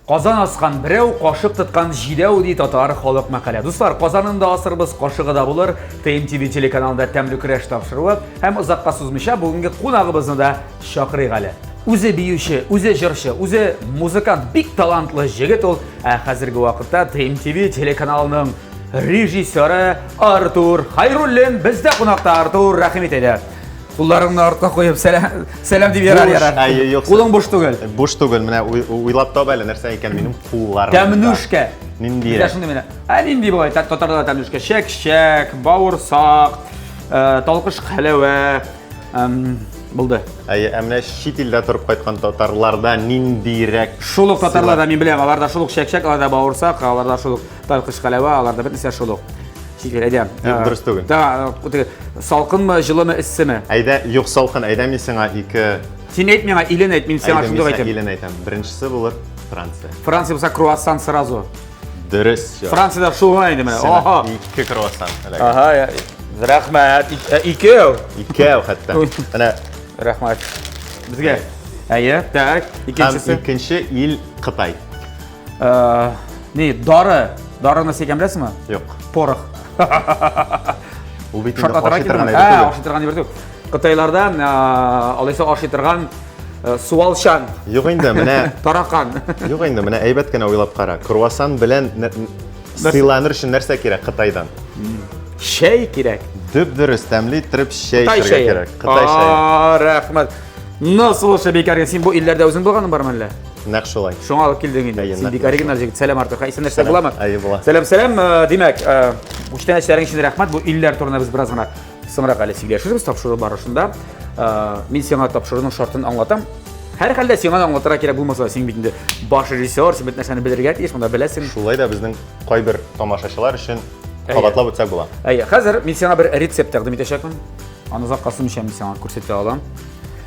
Казан аскан берәү, кашык тоткан җидәү, ди татар халык мәкале. Дуслар, казанын да асырбыз, кашыгы да булыр. ТМТВ телеканалында тәмле көрәш тапшыруы һәм озакка сузмыйча бүгенге кунагыбызны да чакырыйк әле. Үзе биюче, үзе җырчы, үзе музыкант, бик талантлы җегет ул. Ә хәзерге вакытта ТМТВ телеканалының режиссеры Артур Хайруллин бездә кунакта. Артур, рәхим ит әйдә. Кулларыңны артка куеп, сәлам, сәлам дип ярар, ярар. Әйе, юк. Кулың буш түгел. Буш түгел. Менә уйлап тап әле, нәрсә икән минем кулларым. Тәмнүшкә. Нинди? Бездә шундый менә. Ә нинди болай татарда тәмнүшкә? Чәк-чәк, бавырсак, э, талкыш хәләвә, булды. Әйе, ә менә чит илдә торып кайткан татарларда ниндирәк? Шул ук татарларда мин беләм, аларда шул ук чәк-чәк, аларда бавырсак, аларда шул ук талкыш хәләвә, аларда бөтенесе шул ук. Чит әйдә. Юк, дөрес түгел. Да, теге салкынмы, җылымы, эссеме? Әйдә, юк, салкын. Әйдә, мин сиңа ике Син әйт миңа, илен әйт, мин сиңа шундый әйтәм. Илен әйтәм. Беренчесе булыр Франция. Франция булса круассан сразу. Дөрес. Францияда шул гына инде менә. Ага. Ике круассан. Ага, рәхмәт. Икәү. Икәү хәтта. Менә. Рәхмәт. Безгә. Әйе, так, икенчесе. Икенче ил Кытай. Э, ни, дары. Дары нәрсә икән беләсеңме? Юк. Порох. Ул бит инде ашый торган әйбер түгел. Ашый торган әйбер түгел. Кытайларда э, алайса ашый торган э, суалчан. Юк инде, менә таракан. Юк инде, менә әйбәт кенә уйлап кара. Круассан белән сыйланыр өчен нәрсә кирәк Кытайдан? Чәй кирәк. Дөп-дөрес, тәмле иттереп чәй эчәргә кирәк. Кытай чәе. Рәхмәт. Ну, слушай, бик син бу илләрдә үзең булганың бармы әллә? Нәкъ шулай. Шуңа алып килдең инде. Син бик оригиналь җегет. Сәлам, Артур. Исән нәрсә буламы? Әйе, була. Сәлам, сәлам. Э, димәк, э, күчтәнәчләрең өчен рәхмәт. Бу илләр турында без бераз гына соңрак әле сөйләшербез тапшыру барышында. Э, мин сиңа тапшыруның шартын аңлатам. Һәр хәлдә сиңа да аңлатырга кирәк булмаса, син бит инде баш режиссер, син бит нәрсәне белергә тиеш, монда беләсең. Шулай да безнең кайбер тамашачылар өчен кабатлап үтсәк була. Әйе, хәзер мин сиңа бер рецепт тәкъдим итәчәкмен. Аны озакка сузмыйча мин сиңа күрсәтә алам.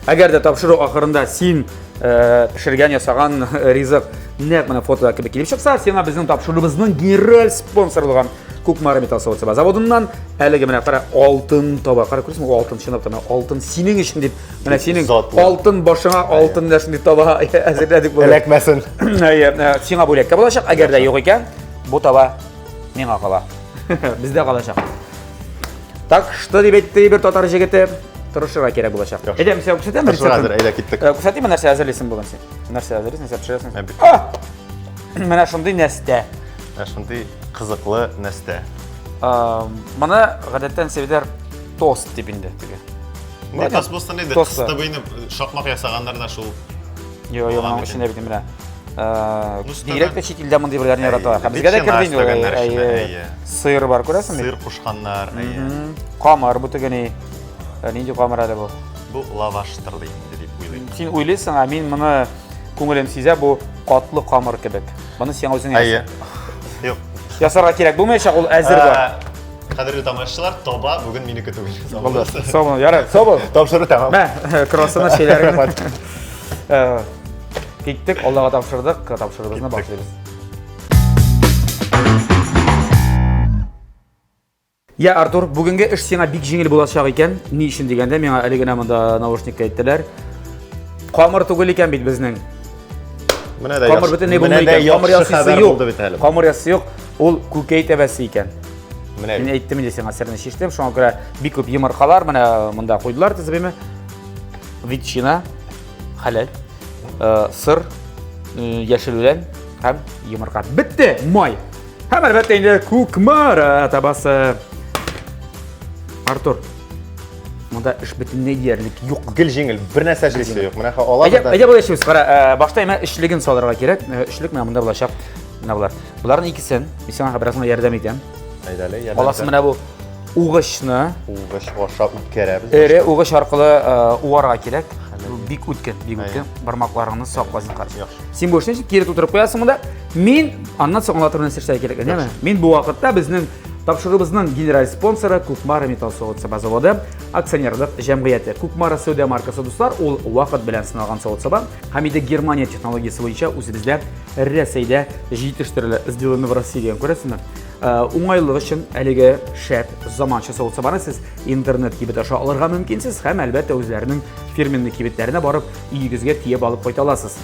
Әгәр дә тапшыру ахырында син э, пешергән, ясаган ризык нәкъ менә фотода кебек килеп чыкса, сиңа безнең тапшыруыбызның генераль спонсоры булган Кукмара металл савыт-саба заводыннан әлеге менә кара алтын таба. Кара күрәсеңме, алтын чынлап та менә алтын синең өчен дип, менә синең Затлы. алтын башыңа алтын менә шундый таба әзерләдек бүген. Эләкмәсен. Әйе, э, сиңа бүләккә булачак. Әгәр дә юк икән, бу таба миңа кала. Бездә калачак. Так, что дип әйтте бер татар җегете? Тырышырга кирәк булачак. Әйдә, мин сиңа күрсәтәм Тырышырга әзер, әйдә киттек. Э, күрсәтимме, нәрсә әзерлисең бүген син? Нәрсә әзерлисең, нәрсә пешерәсең? А! Менә шундый нәстә. Менә шундый кызыклы нәстә. Моны гадәттән сәбиләр тост дип инде теге. Не тост булсын инде, кыстыбыйны шакмак ясаганнар да шул. Йо, йо, моның эчендә бит менә. Бигрәк тә чит илдә мондый берләрне яраталар. Һәм безгә дә керде инде ул. Сыр бар, күрәсеңме? Сыр кушканнар, әйе. Камыр бу теге ни? Нинди камыр әле бу? Бу лаваштыр инде дип уйлыйм. Син уйлыйсың, ә мин моны күңелем сизә, бу катлы камыр кебек. Моны сиңа үзең Әйе. Юк. Ясарга кирәк булмаячак, ул әзер бар. Кадерле тамашачылар, таба бүген минеке түгел. Булды. Сау бул. Ярар, сау бул. Тапшыру тәмам. Мә, кроссына шәйләреңне. Киттек, Аллага тапшырдык, тапшыруыбызны башлыйбыз. Я, Артур, бүгенге эш сиңа бик җиңел булачак икән. Ни өчен дигәндә, миңа әле генә монда наушникка әйттеләр. Камыр түгел икән бит безнең. Менә дә Камыр бөтенләй булмый икән. Камыр ясыйсы юк. Камыр ясыйсы юк. Ул күкәй тәбәсе икән. Менә Мин әйттем инде сиңа, серне чиштем. Шуңа күрә бик күп йомыркалар менә монда куйдылар тезебеме. Ветчина, хәләл, э, сыр, э, яшел үлән һәм йомырка. Бетте, май. Һәм әлбәттә инде Кукмара табасы. Артур, монда эш бөтенләй диярлек юк. Гел җиңел, бер нәрсә эшлисе юк. Менә алабыз да. Әйдә болай эшлибез. Кара, э, башта әмма эчлеген салырга кирәк. Эчлек менә монда булачак. Менә болар. Боларның икесен мин сиңа бераз гына ярдәм итәм. Әйдә әле, ярдәм. Аласың менә бу угычны. Угыч аша үткәрәбез. Эре угыч аркылы э, уарга кирәк. Бик үткен, бик үткен. Бармакларыңны сакла син каршы. Син бу эшне кире тутырып куясың монда. Мин аннан соң аңлатырмын нәрсә эшләргә кирәк, әйеме? Мин бу вакытта безнең тапшыруыбызның генераль спонсоры Кукмара металл савыт-саба заводы акционерлык җәмгыяте. Кукмара сәүдә маркасы, дуслар, ул вакыт белән сыналган савыт-саба һәм инде Германия технологиясе буенча үзебездә Рәсәйдә җитештерелә. Сделано в России дигән, күрәсезме? Уңайлык өчен әлеге шәп заманча савыт-сабаны сез интернет кибет аша алырга мөмкинсез һәм, әлбәттә, үзләренең фирменный кибетләренә барып, өегезгә тиеп алып кайта аласыз.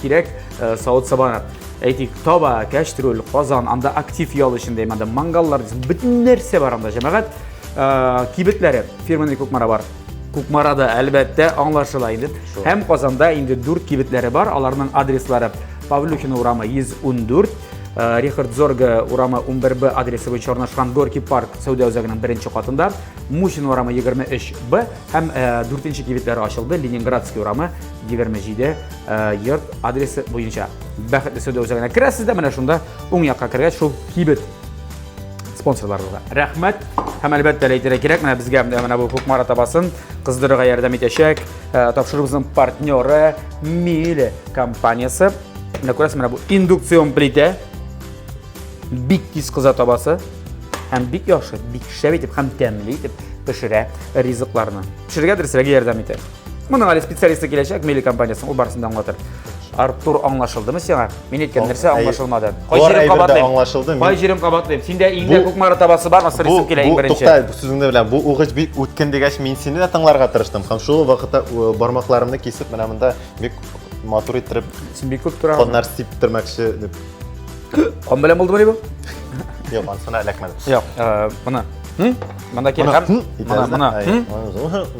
Кирәк савыт-сабаны. Әйтик, таба, кәчтрүл, казан, анда актив ял өчен дә, анда мангаллар, бөтен нәрсә бар анда, җәмәгать. Кибетләре, фирменный Кукмара бар. Кукмарада, әлбәттә, аңлашыла инде. Һәм Казанда инде 4 кибетләре бар, аларның адреслары Павлюхина урамы 114, Рихард Зорге урамы 11Б адресы буенча урнашкан Горький парк сәүдә үзәгенең беренче катында, Мусин урамы 23Б һәм дүртенче кибетләре ачылды Ленинградский урамы 27 йорт адресы буенча. Бәхетле сәүдә үзәгенә керәсез дә, менә шунда уң якка кергәч шул кибет спонсорларыбызга рәхмәт. Һәм әлбәттә әйтергә кирәк, менә безгә менә бу Кукмара табасын кыздырырга ярдәм итәчәк тапшыруыбызның партнеры Миле компаниясе. Менә күрәсез, менә бу индукцион плитә. Бик тиз кыза табасы һәм бик яхшы, бик шәп итеп һәм тәмле итеп пешерә ризыкларны. Пешерергә дөресрәге ярдәм итә. Моның әле специалисты киләчәк, Мили компаниясенең, ул барысын да аңлатыр. Артур, аңлашылдымы сиңа? Мин әйткән нәрсә аңлашылмады. Кай җирен кабатлыйм? Аңлашылды. Кай җирен кабатлыйм? Синдә иңдә Кукмара табасы бармы? Сорыйсым килә иң беренче. Тукта, сүзеңне белән. Бу угыч бик үткен дигәч, мин сине дә тыңларга тырыштым. Һәм шул вакытта бармакларымны кисеп, менә монда бик матур иттереп. Син бик күп тора. Каннар сиптермәкче дип. Кан белән булдымыни бу? Юк, анысына эләкмәде. Юк, моны. Монда килеп һәм моны,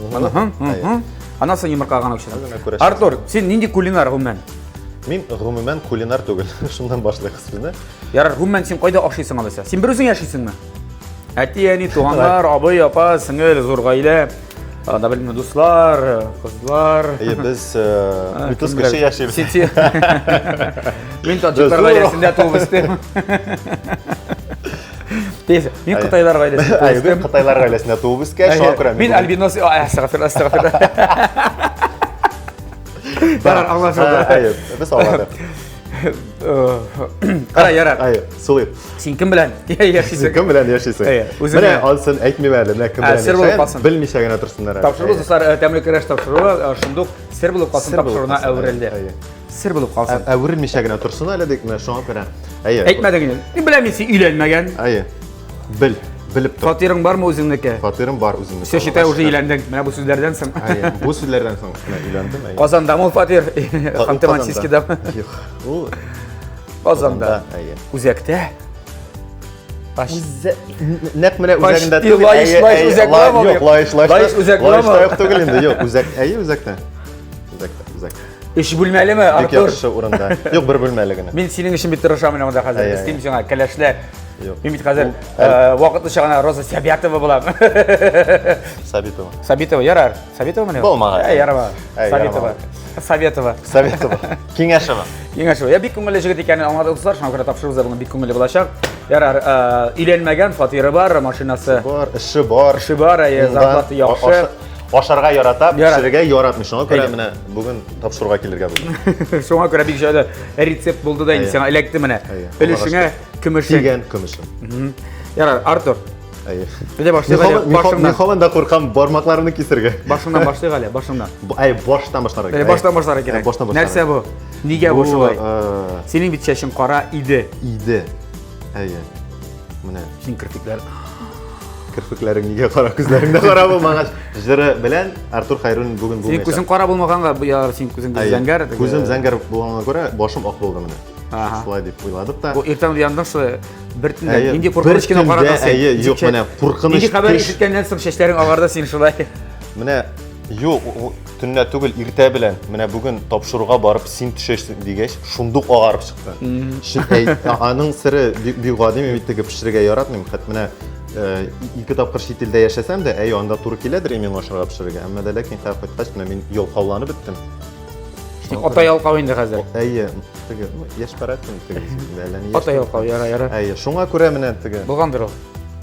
моны. Моны. Аннан соң йомырка гына үкчәсен. Артур, син нинди кулинар гомумән? Мин гомумән кулинар түгел. Шуннан башлыйк сүзне. Ярар, гомумән син кайда ашыйсың алайса? Син бер үзең яшисеңме? Әти, әни, туганнар, абый, апа, сеңел, зур гаилә. Анда белмим, дуслар, кызлар. Әйе, без 30 кеше яшибез. Мин таҗиклар гаиләсендә туып үстем. Тез, мин кытайлар гаиләсендә туып үстем. Мин кытайлар гаиләсендә туып үскән, шуңа күрә мин альбинос, әстәгъфирулла, әстәгъфирулла. Ярар, аңлашылды. Әйе, без аңладык. Кара, ярар. Әйе, сулыйк. Син кем белән яшисең? Син кем белән яшисең? Әйе, үзең Менә ансын әйтмим әле, менә кем белән сер булып калсын. Белмичә генә торсыннар әле. Тапшыру дуслар, тәмле көрәш тапшыруы шундук сер булып калсын тапшыруына әверелде. Сер булып калсын. Әверелмичә генә торсын әле дип, менә шуңа күрә. Әйе. Әйтмәдең инде. Мин беләм, син өйләнмәгән. Әйе. Бел, белеп тор. Фатирың бармы үзеңнеке? Фатирым бар үземнеке. Все, считай, уже өйләндең. Менә бу сүзләрдән соң. Әйе, бу сүзләрдән соң менә өйләндем. Казандамы ул фатир? Ханты-Мансийскийдамы? Юк. Ул Казанда. Үзәктә. Нәкъ менә үзәгендә түгел. Лаеш, Лаеш үзәк буламы? Юк, Лаеш, Лаеш. Лаеш үзәк буламы? Лаешта юк түгел инде. Юк, үзәк. Әйе, үзәктә. Үзәктә, үзәк. Өч бүлмәлеме, Артур? Бик яхшы урында. Юк, бер бүлмәле генә. Мин синең өчен бит тырышам менә монда хәзер. Эстим сиңа кәләшләр. Юк. Мин бит хәзер вакытлыча гына Роза Сәбятова булам. Сабитова. Сабитова, ярар. Советова мени? Булмаган. Әй, ярама. Советова. Советова. Советова. Киңәшева. Киңәшева. Я бик күңелле җегет икәнен аңладык, дуслар. Шуңа күрә тапшыру бүген бик күңелле булачак. Ярар, өйләнмәгән, фатиры бар, машинасы бар, эше бар. Эше бар, әйе, зарплата яхшы. Ашарга ярата, пешерергә яратмый. Шуңа күрә менә бүген тапшыруга килергә булдым. Шуңа күрә бик җайлы рецепт булды да инде сиңа эләкте менә. Өлешеңә көмешең. Тигән көмешем. Ярар, Артур, Әйе. Әйдә башлыйк әле башыңнан. Мин һаман да куркам бармакларымны кисергә. Башыңнан башлыйк әле, башыңнан. Әй, баштан башларга кирәк. Баштан башларга кирәк. Баштан башларга. Нәрсә бу? Нигә бу шулай? Синең бит чәчең кара иде. Иде. Әйе. Менә. Син керфекләр. Керфекләрең нигә кара, күзләрең дә кара булмагач. Җыры белән Артур Хайруллин бүген булмаячак. Синең күзең кара булмаганга, синең күзең зәңгәр. Күзем зәңгәр булганга күрә, башым ак булды менә. Шулай дип уйладык та. Бу иртән уяндың шулай бер төндә нинди куркыныч кино карадың син? Әйе, юк, менә куркыныч. Нинди хәбәр ишеткәннән соң чәчләрең агарды син шулай? Менә юк, төнлә түгел, иртә белән. Менә бүген тапшыруга барып син төшәсең дигәч, шундук агарып чыкты. Чөнки аның сере бик гади, мин бит теге пешерергә яратмыйм. Хәт менә ике тапкыр чит илдә яшәсәм дә, әйе, анда туры киләдер миңа ашарга пешерергә. Әмма дә ләкин хәзер кайткач, менә мин ялкауланып беттем. Син ата ялкау инде хәзер. Әйе, теге, ну, яшь карат инде теге, әллә ни. Ата ялкау, яра, яра. Әйе, шуңа күрә менә теге. Булгандыр ул.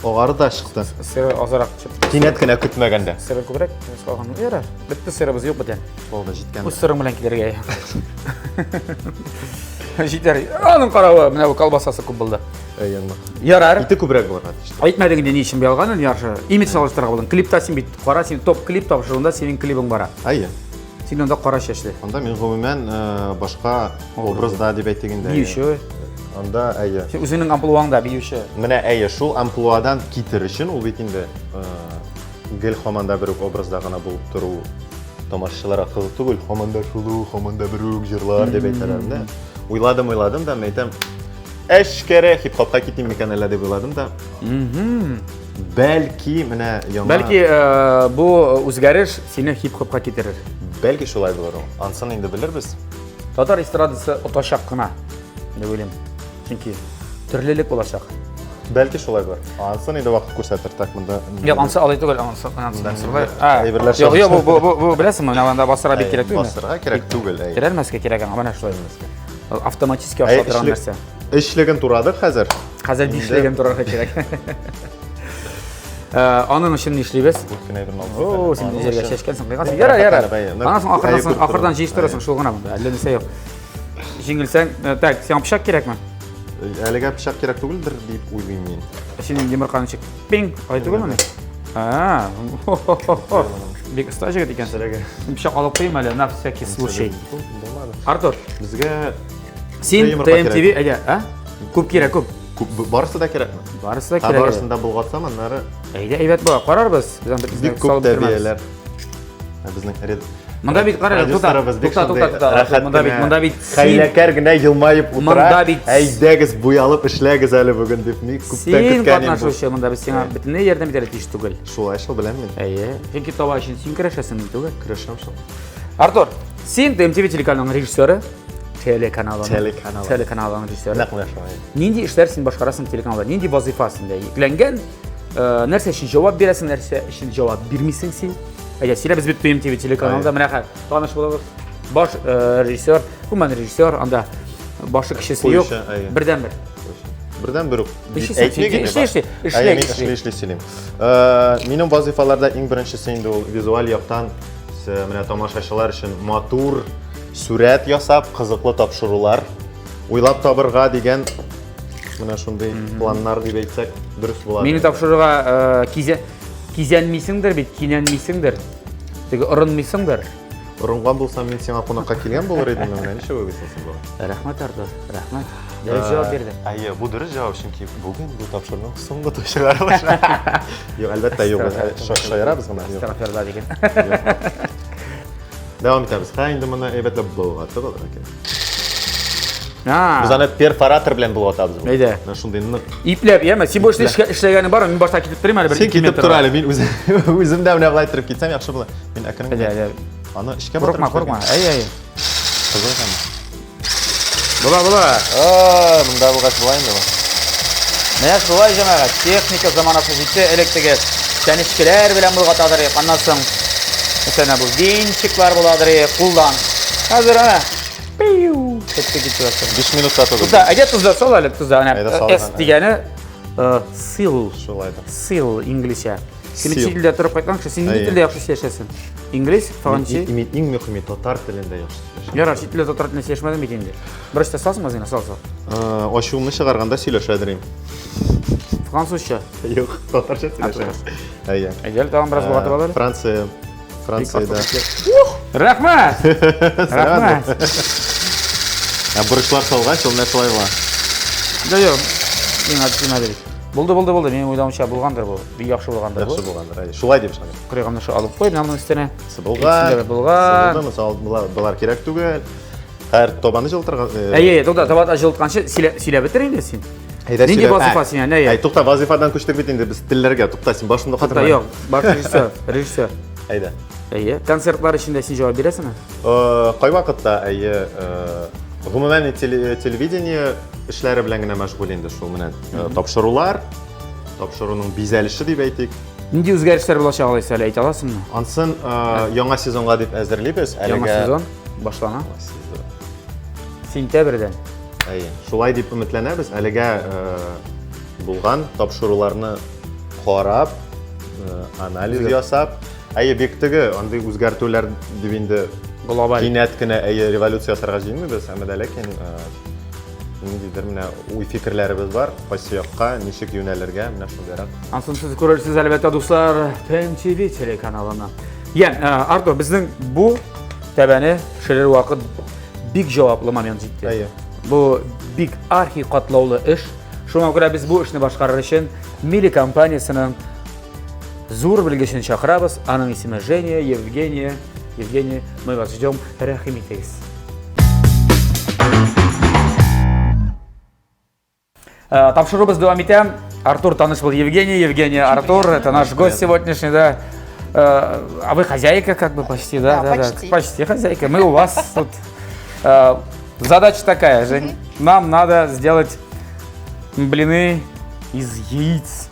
Агары да чыкты. Сыры азрак чыкты. Кинәт кенә көтмәгәндә. Сыры күбрәк салган. Ярар, бетте сырыбыз юк бит. Булды, җиткән. Үз сырың белән килергә. Җитәр. Аның каравы, менә бу колбасасы күп булды. Әйе, Ярар. Ите күбрәк булырга тиеш. Әйтмәдең инде ни өчен ялганын, яхшы. Имидж алыштырырга булдың. Клипта син бит кара, син топ клип тапшыруында синең клибың бара. Әйе. Син анда кара чәчле. Анда мин гомумән башка образда дип әйтик инде. Биюче. Анда, әйе. Син үзеңнең амплуаңда биюче. Менә әйе, шул амплуадан китер өчен ул бит инде гел һаман да бер үк образда гына булып тору тамашачыларга кызык түгел. Һаман да шул ук, һаман да бер үк җырлар дип әйтәләр менә. Уйладым, уйладым да, мен әйтәм, эшкәрә хип-хопка китим микән әллә дип уйладым да. Бәлки менә яңа Бәлки бу үзгәреш сине хип-хопка китерер. Бәлки шулай булыр ул. Ансын инде белербез. Татар эстрадасы отачак кына дип уйлыйм. Чөнки төрлелек булачак. Бәлки шулай булыр. Ансын инде вакыт күрсәтер. Так, монда. Юк, ансы алай түгел, ансы ансы шулай. Әйберләр. Юк, юк, бу бу бу беләсеңме, менә анда басырга бик кирәк түгел. Басырга кирәк түгел, әй. Терәлмәскә кирәк аңа, менә шулай. Автоматически аша торган нәрсә. Өчлеген турадык хәзер. Хәзер бишлеген турарга кирәк. Аның өчен нишлибез? О, син җиргә чәчкәнсең, кыйгансың. Ярар, ярар. Аннан соң ахырдан соң ахырдан җыештырасың шул гына монда. Әллә нәрсә юк. Җиңелсәң, так, сиңа пычак кирәкме? Әлегә пычак кирәк түгелдер дип уйлыйм мин. Синең йомырка ничек? Пиң, алай түгелмени? А, бик оста җегет икәнсең. Пычак алып куйым әле, на всякий случай. Артур, безгә син ТМТВ, әйдә, а? Күп кирәк, күп. Күп, барысы да кирәкме? Барысы да кирәк. Барысын да болгатсам, аннары Әйдә, әйбәт була. Карарбыз. Без аны бик күп тәрбияләр. Безнең ред Монда бит кара, тукта, тукта, тукта, тукта. Монда бит, монда бит хәйләкәр генә елмаеп утыра. Монда бит әйдәгез буялып эшләгез әле бүген дип мин күптән көткән идем. Син катнашучы монда без сиңа бөтенләй ярдәм итәргә тиеш түгел. Шулай шул беләм мин. Әйе. Чөнки таба өчен син көрәшәсең, мин түгел. Көрәшәм шул. Артур, син ТМТВ телеканалының режиссеры. Телеканалының. Телеканалының. Телеканалының режиссеры. Нәкъ менә шулай. Нинди эшләр син башкарасың телеканалда? Нинди вазифа синдә йөкләнгән? Нәрсә өчен җавап бирәсең, нәрсә өчен җавап бирмисең син? Әйдә, сөйлә, без бит ТМТВ телеканалында менә хәзер таныш булабыз. Баш режиссер, гомумән режиссер, анда башы кешесе юк. Бердән-бер. Бердән-бер үк. Эшли, эшли, эшли, эшли, эшли сөйлим. Минем вазифаларда иң беренчесе инде ул визуаль яктан менә тамашачылар өчен матур сурәт ясап, кызыклы тапшырулар уйлап табырга дигән менә шундый планнар дип әйтсәк, дөрес була. Мине тапшырырга кизә кизәнмисеңдер бит, кинәнмисеңдер. Теге орынмыйсыңдыр. Орынган булсам, мин сиңа кунакка килгән булыр идем, менә ничек уйлыйсың син болай? Рәхмәт, Артур, рәхмәт. Дөрес җавап бирдең. Әйе, бу дөрес җавап, чөнки бүген бу тапшыруның соңгы чыгарылышы. Юк, әлбәттә, юк, шаярабыз гына. Әстәгъфирулла диген. Дәвам итәбез. Һә, инде моны әйбәтләп болгатып алырга кирәк. Без аны перфоратор белән болгатабыз. Әйдә. Менә шундый нык. Ипләп, яме, син бу эшне эшләгәнең бармы? Мин башта китеп торыйм әле бер. Син китеп тор әле, мин үзем үзем дә менә болай торып китсәм яхшы була. Мин әкрен генә. Әйдә, әйдә. Аны эчкә батырып. Курыкма, курыкма. Әй, әй. Кызык һәм. Була, була. А, монда булгач була инде бу. Менә шулай җәмәгать, техника заманасы җитте, элек теге чәнечкеләр белән болгатадыр, аннан соң мәсәлән бу венчиклар буладыр, кулдан. Хәзер әнә пиу, китте китте. 5 минутта түгел. Тукта, әйдә тоз да сал әле, тоз да. Әнә S дигәне сил. Шулай да. Сил инглизчә. Син чит илдә торып кайткан кеше, син нинди телдә яхшы сөйләшәсең? Инглиз, француз? Мин иң мөһиме татар телендә яхшы сөйләшәм. Ярар, чит телдә татар телендә сөйләшмәдең бит инде. Бераз та салсың азына, сал, сал. Ачуымны чыгарганда сөйләшәдер инде. Французча? Юк, татарча сөйләшәм. Әйе. Әйдә, тагын бераз болгатып ал әле. Франция, Франциядә. Рәхмәт! Рәхмәт! Ә борычлар салгач, ул менә шулай була. Да юк, миңа тимәде бит. Булды, булды, булды. Минем уйлавымча булгандыр бу. Бик яхшы булгандыр бу. Яхшы булгандыр, әйе. Шулай дип ышанам. Кырыгымны шу алып куй, менә моның өстенә. Сыбылган. Булган. Сыбылды, мисал, болар кирәк түгел. Хәер, табаны җылытырга. Әйе, әйе, тукта, табаны җылытканчы сөйләп бетер инде син. Әйдә, Нинди вазифа сиңа, нәй? Әй, тукта, вазифадан күчтек бит инде без телләргә. Тукта, син башында катырма. Юк, баш режиссер, режиссер. Әйдә. Әйе, концертлар эчендә син җавап бирәсеңме? Кайвакытта, әйе, гомумән телевидение эшләре белән генә мәшгуль инде шул менә тапшырулар, тапшыруның бизәлеше дип әйтик. Нинди үзгәрешләр булачак алайса әле әйтә аласыңмы? Ансын яңа сезонга дип әзерлибез. Яңа сезон башлана. Сентябрьдән. Әйе, шулай дип өметләнәбез. Әлегә булган тапшыруларны карап, анализ ясап, әйе, бик теге андый үзгәртүләр дип инде глобаль кинәт кенә әйе революция ясарга җыенмыйбыз, әмма дә ләкин ниндидер менә уй-фикерләребез бар, кайсы якка, ничек юнәлергә, менә шундыйрак. Ансын сез күрерсез, әлбәттә, дуслар, ТМТВ телеканалына. Йә, Артур, безнең бу тәбәне пешерер вакыт бик җаваплы момент җитте. Әйе. Бу бик архи катлаулы эш. Шуңа күрә без бу эшне башкарыр өчен Мили компаниясенең зур белгечен чакырабыз. Аның исеме Женя, Евгения. Евгения, мы вас ждем. Рәхим итегез. Э, тапшыруыбыз дәвам итә. Артур таныш был Евгений, Евгений Артур, это наш гость сегодняшний, да. Э, а вы хозяйка как бы почти, да? Да, почти. Да, почти хозяйка. Мы у вас тут. Э, задача такая, Жень. Нам надо сделать блины из яиц.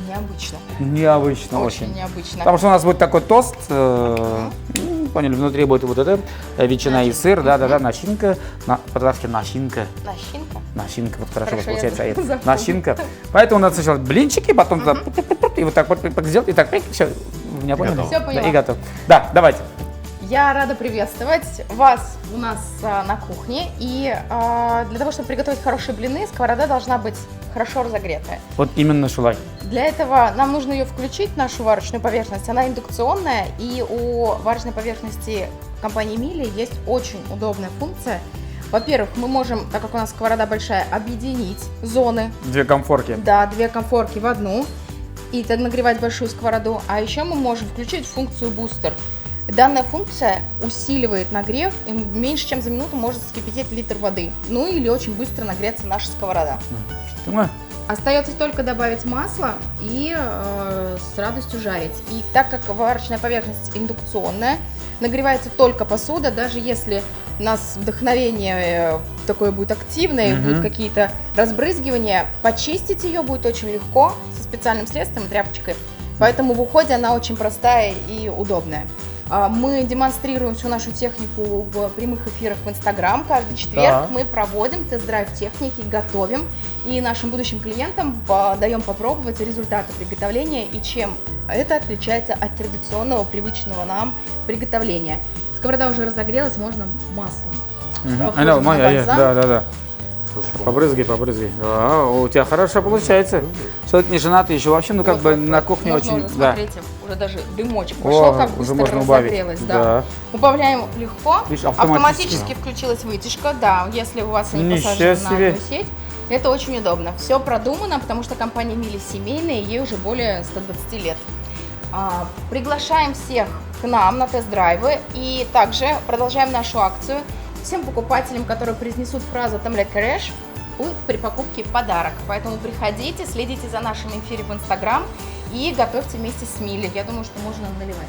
Необычно. Необычно очень. Очень необычно. Потому что у нас будет такой тост, поняли, внутри будет вот это, ветчина и сыр, да-да-да, начинка, на, по-татарски начинка. Начинка? Начинка, вот хорошо, Хорошо, вот я получается. Это. запомню. Начинка. Поэтому надо сначала блинчики, потом туда и вот так вот сделать, и так, все, меня поняли? Готово. Всё Да, поняла. и готов. Да, давайте. Я рада приветствовать вас у нас на кухне. И для того, чтобы приготовить хорошие блины, сковорода должна быть хорошо разогретая. Вот именно шулай. Для этого нам нужно ее включить, нашу варочную поверхность. Она индукционная, и у варочной поверхности компании Мили есть очень удобная функция. Во-первых, мы можем, так как у нас сковорода большая, объединить зоны. Две конфорки. Да, две конфорки в одну. И так нагревать большую сковороду. А еще мы можем включить функцию бустер. Данная функция усиливает нагрев и меньше чем за минуту может вскипятить литр воды. Ну или очень быстро нагреться наша сковорода. Что? Остается только добавить масло и с радостью жарить. И так как варочная поверхность индукционная, нагревается только посуда, даже если у нас вдохновение такое будет активное, будут какие-то разбрызгивания, почистить ее будет очень легко со специальным средством и тряпочкой. Поэтому в уходе она очень простая и удобная. Мы демонстрируем всю нашу технику в прямых эфирах в Инстаграм. Каждый четверг мы проводим тест-драйв техники, готовим. И нашим будущим клиентам даем попробовать результаты приготовления и чем это отличается от традиционного, привычного нам приготовления. Сковорода уже разогрелась, можно маслом. Похоже Алло, на Майя, я, бальзам. да, да, да. Побрызгай, побрызгай. А, у тебя хорошо получается. Человек не женатый еще вообще, ну как бы на кухне Можно очень, уже, да. Смотрите, уже даже дымочек О, пошел, как уже быстро можно убавить. разогрелось, да. Да. Убавляем легко. Видишь, автоматически. Автоматически включилась вытяжка, да, если у вас они Ничего посажены на себе. одну сеть. Это очень удобно. Все продумано, потому что компания Мили семейная, ей уже более 120 лет. Приглашаем всех к нам на тест-драйвы и также продолжаем нашу акцию. Всем покупателям, которые произнесут фразу «Тәмле көрәш», будет при покупке подарок. Поэтому приходите, следите за нашим эфиром в Инстаграм и готовьте вместе с Мили. Я думаю, что можно наливать.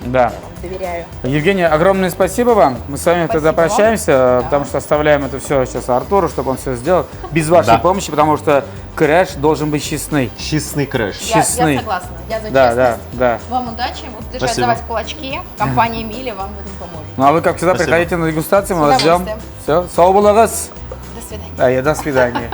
Да. Я вам доверяю. Евгения, огромное спасибо вам. Мы с вами тогда Спасибо вам. прощаемся, Да. потому что оставляем это все сейчас Артуру, чтобы он все сделал. Без вашей помощи, потому что крэш должен быть честный. Честный крэш. Я Честный. согласна. Я за Да, да, честность. да. Вам удачи. Буду держать Спасибо. за вас кулачки. Компания Мили вам в этом поможет. Ну а вы, как всегда, Спасибо. приходите на дегустацию, мы С вас ждем. удовольствием. Все, сау булыгыз. До свидания. Да, я до свидания.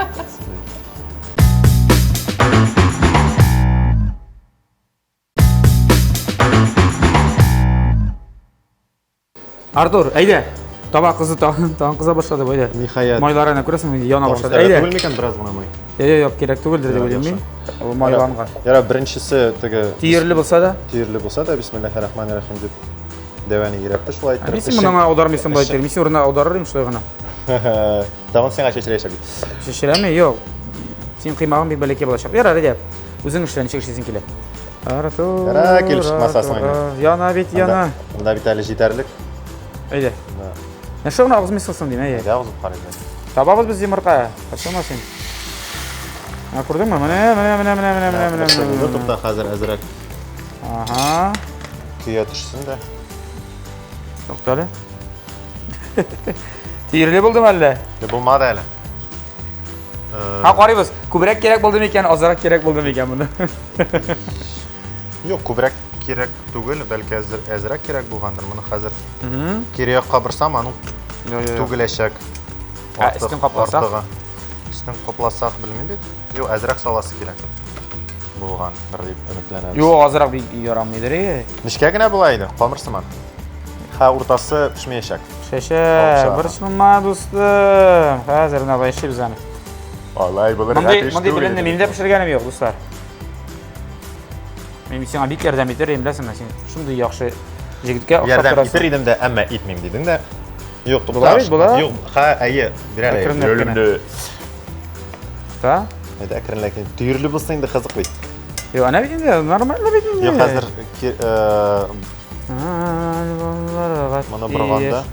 Артур, әйдә. Таба кызы тагын кыза башлады бу, әйдә. Ниһаять. Майлар әнә күрәсеңме, яна Тагын башлады. сәрә Әйдә. түгел микән бераз гына май? Юк, юк, юк, кирәк түгелдер дип Ярар, уйлыйм мин. яхшы. Ул майланган. Ярар, беренчесе теге Тиерле булса да. Тиерле булса да, бисмиллахир-рахманир-рахим дип дәвәне йөрәкте шулай иттереп. Мин син моны аудармыйсың болай иттереп. Мин син урынына аударыр идем шулай гына. Тагын сиңа чәчрәячәк бит. Чәчрәме? Юк. Син кыймагың бик бәләкәй булачак. Ярар, әйдә. Үзең эшлә, ничек эшлисең килә. Артур. Ярар, килеп чыкмаса соң инде. Яна бит, яна. Анда бит әле җитәрлек. Әйдә. Да. Нәрсә генә агызмыйсың соң дим, әйдә. Әйдә, агызып карыйк. Табабыз без йомырка. Борчылма син. Менә күрдеңме? Менә, менә, менә, менә, менә, менә, менә, Берсе менә. булды, тукта, хәзер әзрәк. Ага. Көя төшсен дә. Тукта әле. Тиерле булдымы әллә? Юк, булмады әле. Ха, карыйбыз. Күбрәк кирәк булды микән, азрак кирәк булды микән моны? Юк, күбрәк кирәк түгел, бәлки әзрәк кирәк булгандыр. Моны хәзер кире якка борсам, аның түгеләчәк. Ә, өстен капласак? Артыгы. Өстен капласак, белмим бит. Юк, әзрәк саласы кирәк булгандыр дип өметләнәбез. Юк, азрак бик ярамыйдыр, эй. Нечкә генә була иде, камыр сыман. Ха, уртасы пешмәячәк. Шәшә, Алып чыга. борчылма, дустым. Хәзер менә болай эшлибез аны. Алай булырга Мондый, тиеш мондый түгел белемне иде. минем дә пешергәнем юк, дуслар. Мин сиңа бик ярдәм итер идем, беләсеңме, син шундый яхшы җегеткә охшап Ярдәм торасың. итер идем дә, әмма итмим дидең дә. Юк, тукта. Була бит, була. Юк, ха, әйе, бирә әле. Әкренләп кенә. Та? Әйдә, әкренләп кенә. Төерле булса инде кызык бит. Юк, әнә бит инде, нормально бит инде. Юк, хәзер моны борганда.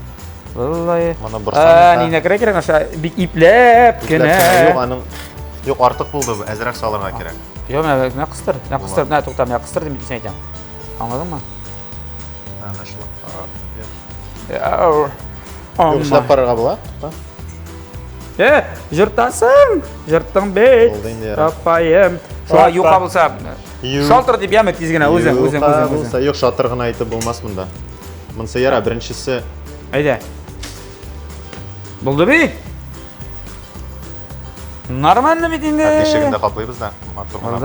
Валлаһи. Моны борсаң. Нинә керә кирәк аша, бик ипләп кенә. Юк, аның Юк, артык булды бу, әзрәк салырга кирәк. Юк, менә менә кыстыр, менә кыстыр, менә тукта, менә кыстыр дип син әйтәм. Аңладыңмы? Әнә шулай. Юк, Юк, эшләп карарга була. Э, жыртасың, жырттың бит. Булды инде, ярар. Апаем. Шулай юка булса, шалтыр дип яме тиз генә үзең, үзең, Юка үзең, үзең. булса, юк, шатыр гына әйтеп булмас монда. Монысы яра, беренчесе. Әйдә. Булды бит. Нормально бит инде. Тишеген дә каплыйбыз да. Матур гына.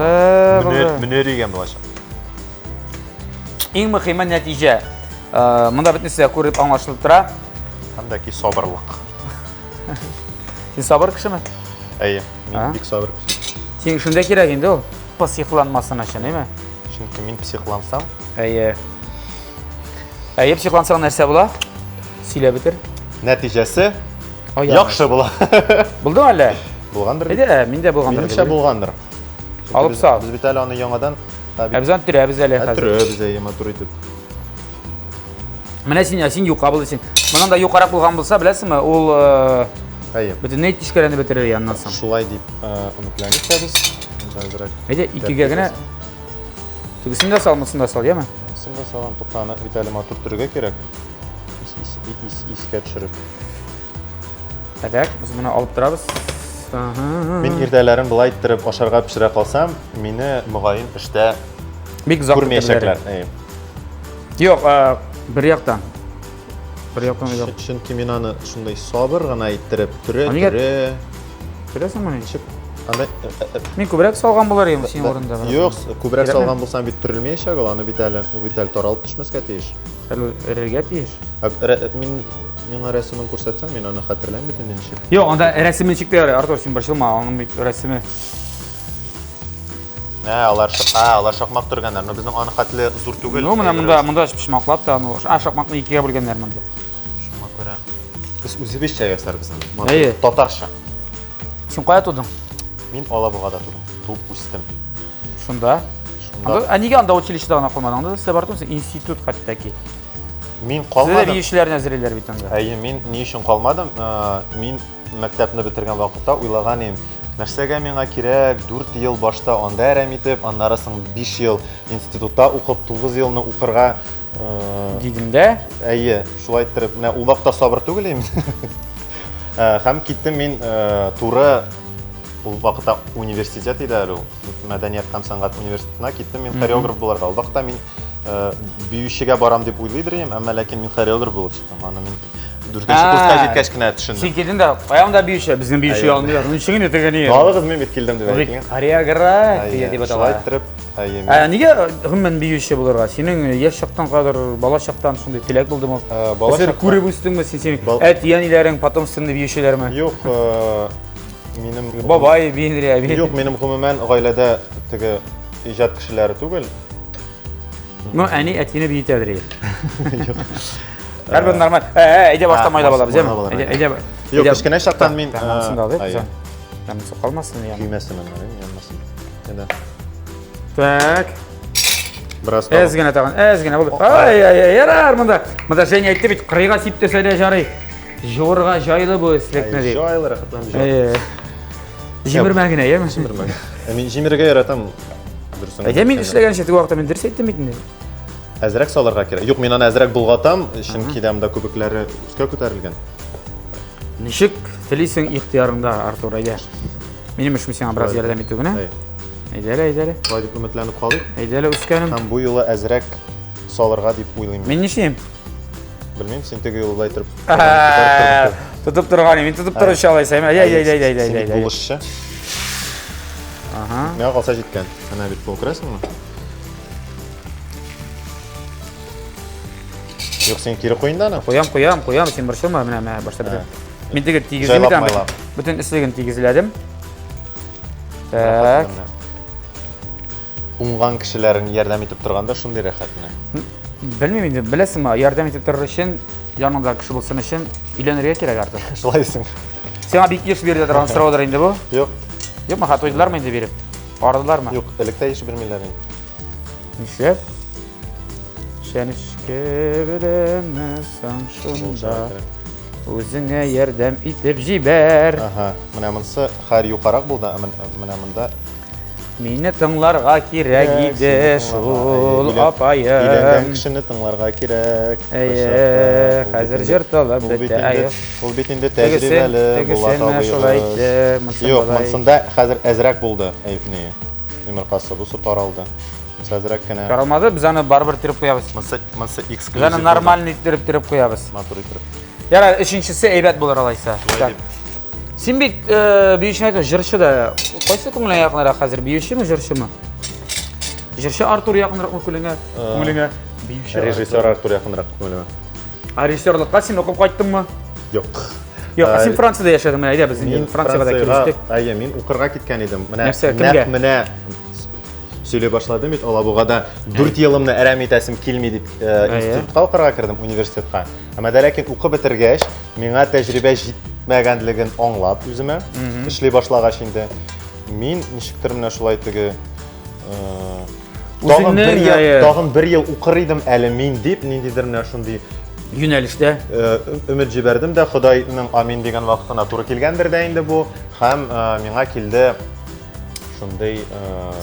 Булды, булды. Мөнер дигән булачак. Иң мөһиме нәтиҗә. Э, монда бөтенесе дә күреп аңлашылып тора. Һәм дә ки сабырлык. Син сабыр кешеме? Әйе, мин бик сабыр кеше. Син шунда кирәк инде ул. Психланмасын өчен, әйме? Чөнки мин психлансам. Әйе. Әйе, психлансаң нәрсә була? Сөйләп бетер. Нәтиҗәсе яхшы була. Булдымы әллә? Булгандыр. Әйдә, миндә булгандыр. Минемчә булгандыр. Алып сал. Без бит әле аны яңадан Ә без аны төрәбез әле хәзер. Төрәбез, әйе, матур итеп. Менә син, син юка бул син. Моннан да юкарак булган булса, беләсеңме, ул Әйе. Бөтенләй тишкәләнеп бетерер яннан соң. Шулай дип өметләнеп тә без. Әйдә, икегә генә. Тегесен дә сал, монысын да сал, яме? Монысын да салам, тукта, аны бит әле матур төрергә кирәк. Искә төшереп. Так, без моны алып торабыз. Мин иртәләрен болай иттереп ашарга пешерә калсам, мине мөгаен эштә бик озак күрмәячәкләр. Юк, бер яктан. Бер яктан юк. Чөнки мин аны шундый сабыр гына иттереп төрә, төрә. Төрәсеңме? Ничек? Анда Мин күбрәк салган булыр идем синең урында. Юк, күбрәк салган булсаң бит төрелмәячәк ул, аны бит әле, ул бит әле таралып төшмәскә тиеш. Эрергә тиеш. Мин миңа рәсемен күрсәтсәң, мин аны хәтерләмим бит инде ничек. Юк, анда рәсеме ничек тә ярый, Артур, син борчылма, аның бит рәсеме. Ә, алар, ә, алар шакмак төргәннәр, но безнең аны хәтле зур түгел. Ну, менә монда, монда почмаклап та, ну, а шакмакны икегә бүлгәннәр монда. Шуңа күрә. Без үзебезчә ясарбыз аны. Әйе. Татарча. Син кая тудың? Мин Алабугада тудым. Туып үстем. Шунда? Шунда. Ә нигә анда училищеда гына калмадың? Анда да сез бар түгелсең, институт хәтта ки. Мин калмадым. Сездә биючеләрне әзерлиләр бит анда. Әйе, мин ни өчен калмадым? Мин мәктәпне бетергән вакытта уйлаган идем, нәрсәгә миңа кирәк 4 ел башта анда әрәм итеп, аннары соң 5 ел институтта укып, 9 елны укырга дидем дә. Әйе, шулай иттереп, менә ул вакытта сабыр түгел идем. Һәм киттем мин туры ул вакытта университет иде әле ул, мәдәният һәм сәнгать университетына киттем мин хореограф булырга. Ул вакытта мин биючегә барам дип уйлыйдыр идем, әмма ләкин мин хореограф булып чыктым. Аны мин дүртенче курска җиткәч кенә төшендем. Син килдең дә, каян да биюче, безнең биюче алмыйлар. Ничек инде теге ни? Алыгыз, мин бит килдем дип әйткән. Хореография дип атала. Шулай иттереп, әйе. Ә нигә гомумән биюче булырга? Синең яшь чактан кадәр, бала чактан шундый теләк булдымы? Бала чактан. Күреп үстеңме син? Синең әти-әниләрең потомственный биючеләрме? Юк, минем бабай биендрә, әби. Юк, минем гомумән гаиләдә теге иҗат кешеләре түгел. Ну, әни әтине биетәдер. Юк. Һәрбер нормаль. Ә, әйдә башта майлап алабыз, яме? Әйдә, әйдә. Юк, кечкенә чактан мин Тәмамсын да алыйк. Тәмамсы калмасын, яме. Көймәсен аннары, янмасын. Әйдә. Так. Бераз Әз генә тагын, әз генә булды. Ай, ай, ай, ярар монда. Монда Женя әйтте бит, кырыйга сиптерсә дә жарый. Жуырга җайлы бу эслекне дип. Җайлы, рәхәтләнеп җуыр. Җимермә генә, яме? Җимермә. Ә мин җимерергә яратам. Дөресен. Әйдә мин эшләгәнчә теге вакытта мин дөрес әйттем бит инде. Әзрәк салырга кирәк. Юк, мин аны әзрәк болгатам, чөнки дә монда күбекләре өскә күтәрелгән. Ничек телисең, ихтыярыңда, Артур, әйдә. Минем эшем сиңа бераз ярдәм итү генә. Әйдә әле, әйдә әле. Шулай дип өметләнеп калыйк. Әйдә әле, үскәнем. Һәм бу юлы әзрәк салырга дип уйлыйм. Мин нишлим? Белмим, син теге юлы болай торып. Тотып торган, мин тотып торучы алайса. Әйдә, әйдә, әйдә, әйдә, әйдә. Син булышчы. Ага. Миңа калса җиткән. Әнә бит бу күрәсеңме? Юк, син кире куй инде аны. Куям, куям, куям, син борчылма, менә, менә башта бөтен. Мин теге тигезлим бит. Бөтен эслеген тигезләдем. Так. Уңган кешеләрен ярдәм итеп торганда шундый рәхәт менә. Белмим инде, беләсеңме, ярдәм итеп торыр өчен Яныңда кеше булсын өчен өйләнергә кирәк артык. Шулай дисең. Сиңа бик еш бирелә торган сораудыр инде бу. Юк. Юкмы, хат уйдылармы инде биреп? Ардылармы? Юк, электә еш бирмиләр инде. Нишләп? Чәнечке беләнме соң шунда? Үзеңә ярдәм итеп җибәр. Ага, менә монысы хәр юкарак булды, менә монда Мине тыңларга кирәк иде шул, апаем. Өйләнгән кешене тыңларга кирәк. Әйе, хәзер җыр талып бетә. Ул бит инде тәҗрибәле Булат абыебыз. Юк, монсында хәзер әзрәк булды, әйпне. Йомыркасы бусы таралды. Монсы әзрәк кенә. Таралмады, без аны барыбер төреп куябыз. Монсы, монсы эксклюзив. Без аны нормальный иттереп төреп куябыз. Матур иттереп. Ярар, өченчесе әйбәт булыр алайса. Шулай дип. Син бит биючене әйтеп, җырчы да. Кайсы күңелеңә якынрак хәзер, биючеме, җырчымы? Җырчы Артур якынракмы күңелеңә? Күңелеңә? Биюче. Режиссер Артур якынрак күңелемә. А режиссерлыкка син укып кайттыңмы? Юк. Юк, ә син Франциядә яшәдеңме? Әйдә, без инде Франциягә дә килештек. Әйе, мин укырга киткән идем. Менә Нәрсә, кемгә? Менә сөйли башладым бит Алабугада 4 елымны әрәм итәсем килми дип институтка укырга кердем, университетка. Әмма дә ләкин укып бетергәч, миңа тәҗрибә җитмәгәнлеген аңлап үземә, эшли башлагач инде, мин ничектер менә шулай теге тагын бер ел, тагын бер ел укыр идем әле мин дип, ниндидер менә шундый юнәлештә өмет җибәрдем дә, Ходайның амин дигән вакытына туры килгәндер дә инде бу. Һәм миңа килде шундый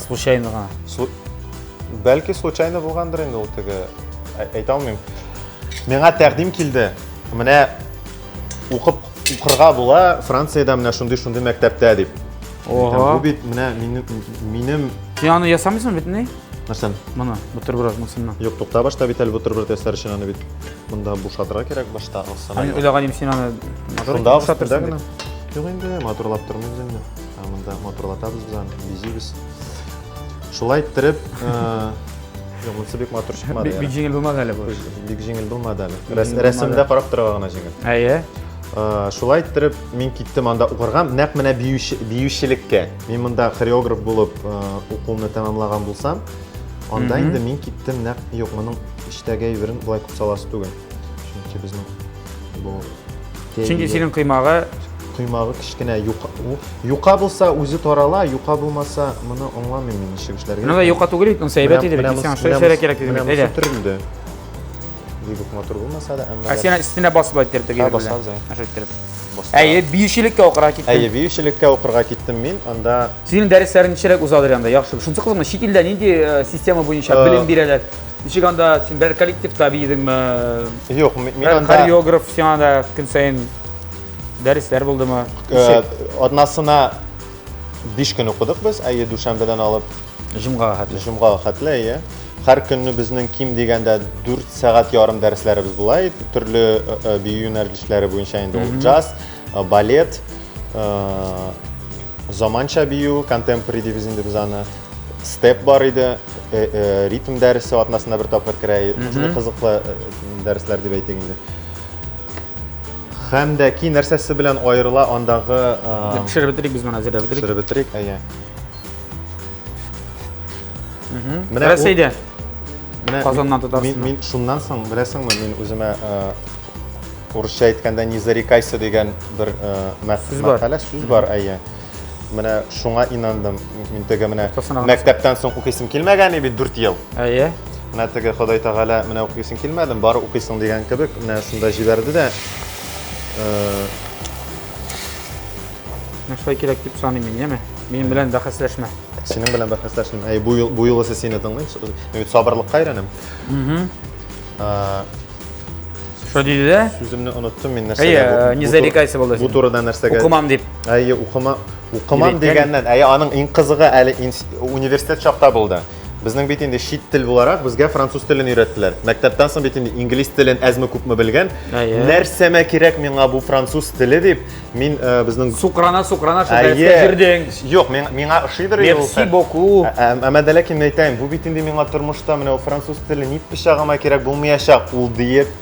случайно гына. Бәлки случайно булгандыр инде ул теге, әйтә алмыйм. Миңа тәкъдим килде. Менә укып укырга була Франциядә менә шундый-шундый мәктәптә дип. Ого. Бу бит менә минем минем Син аны ясамыйсың бит, ни? Нәрсәне? Моны, бутерброд монсыннан. Юк, тукта башта бит әле бутерброд ясар өчен аны бит монда бушатырга кирәк башта. Мин уйлаган идем, син аны матур бушатырсың дип. Юк инде, матурлап тормыйбыз инде. Ә монда матурлатабыз без аны, бизибез. Шулай иттереп, Юк, монысы бик матур чыкмады. Бик җиңел булмады әле бу. Бик җиңел булмады әле. Рәсемдә карап торырга гына җиңел. Әйе. Шулай иттереп, мин киттем анда укырга, нәкъ менә биючелеккә. Мин монда хореограф булып укуымны тәмамлаган булсам, анда инде мин киттем нәкъ, юк, моның эчтәге әйберен болай күп саласы түгел. Чөнки безнең бу Чөнки синең коймагы коймагы кечкенә, юка. Юка булса үзе тарала, юка булмаса, моны аңламыйм мин ничек эшләргә. Моны да юка түгел бит, монысы әйбәт иде бит. Сиңа шулай эшләргә кирәк дидем. Әйдә. Төрелде. Бик үк матур булмаса да, әмма. Ә син өстенә басып әйттереп теге. Басабыз, әйе. Шулай иттереп. Әйе, биючелеккә укырга киттем. Әйе, биючелеккә укырга киттем мин. Анда Синең дәресләрең ничәрәк узадыр анда? Яхшы. Шунысы кызыкмы? Чит илдә нинди система буенча белем бирәләр? Ничек анда син бер коллективта биедеңме? Юк, мин анда хореограф сиңа да көн саен дәресләр булдымы? Атнасына 5 көн укыдык без, әйе, дүшәмбедән алып җомгага хәтле. Җомгага хәтле, әйе. Һәр көнне безнең ким дигәндә 4 сәгать ярым дәресләребез була иде. Төрле бию юнәлешләре буенча инде ул джаз, балет, заманча бию, контемпори дибез инде без аны. Степ бар иде, ритм дәресе атнасына бер тапкыр керә. Шундый кызыклы дәресләр дип әйтик инде. Һәм дә ки нәрсәсе белән аерыла андагы Пешереп бетерик без моны, әзерләп бетерик. Пешереп бетерик, әйе. Менә Рәсәйдә. Менә Казаннан Татарстаннан. Мин шуннан соң, беләсеңме, мин үземә урысча әйткәндә не зарекайся дигән бер мәкалә, сүз бар, әйе. Менә шуңа инандым. Мин теге менә мәктәптән соң укыйсым килмәгән иде бит 4 ел. Әйе. Менә теге Ходай Тәгалә менә укыйсың килмәдем, бары укыйсың дигән кебек, менә шунда җибәрде дә. Менә шулай кирәк дип саныйм мин, яме? Минем белән бәхәсләшмә. Синең белән бәхәсләшмим. Әй, бу ел, бу юлысы сине тыңлыйм. Мин бит сабырлыкка өйрәнәм. Шо диде дә? Сүземне оныттым мин нәрсәгә. Әйе, не зарекайся булды. Бу турыда нәрсәгә? Укымам дип. Әйе, укыма, укымам дигәннән. Әйе, аның иң кызыгы әле университет чакта булды. Безнең бит инде чит тел буларак безгә француз телен өйрәттеләр. Мәктәптән соң бит инде инглиз телен әзме күпме белгән. Нәрсәмә кирәк миңа бу француз теле дип, мин безнең сукрана сукрана шул дәрескә йөрдең. Юк, миңа ошыйдыр ул. Мерси боку. Әмма дә ләкин мин әйтәм, бу бит инде миңа тормышта менә ул француз теле ни пычагыма кирәк булмаячак ул диеп